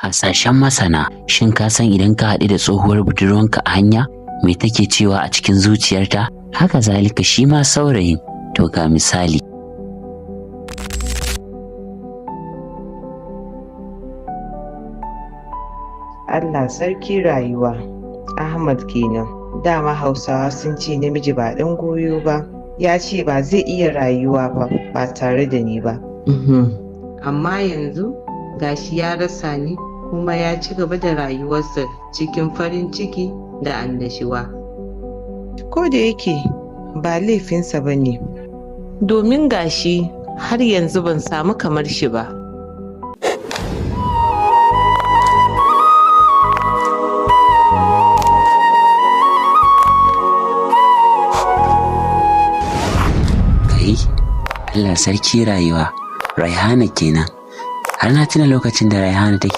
Hasashen masana, shin ka san idan ka haɗu da tsohuwar budurwanka a hanya, me take cewa a cikin zuciyarta? Haka zalika shi ma saurayin, to ga misali. Allah sarki rayuwa, Ahmad kenan. Dama Hausawa sun ce namiji ba ɗan goyo ba, ya ce ba zai iya rayuwa ba ba tare da ni ba. Amma yanzu gashi ya rasa ni kuma ya ci gaba da rayuwarsa cikin farin ciki da annashuwa. Ko da yake ba laifinsa ba ne. Domin gashi har yanzu ban samu kamar shi ba. Kai, Allah sarki rayuwa, Raihana kenan. Har na tuna lokacin da Raihana take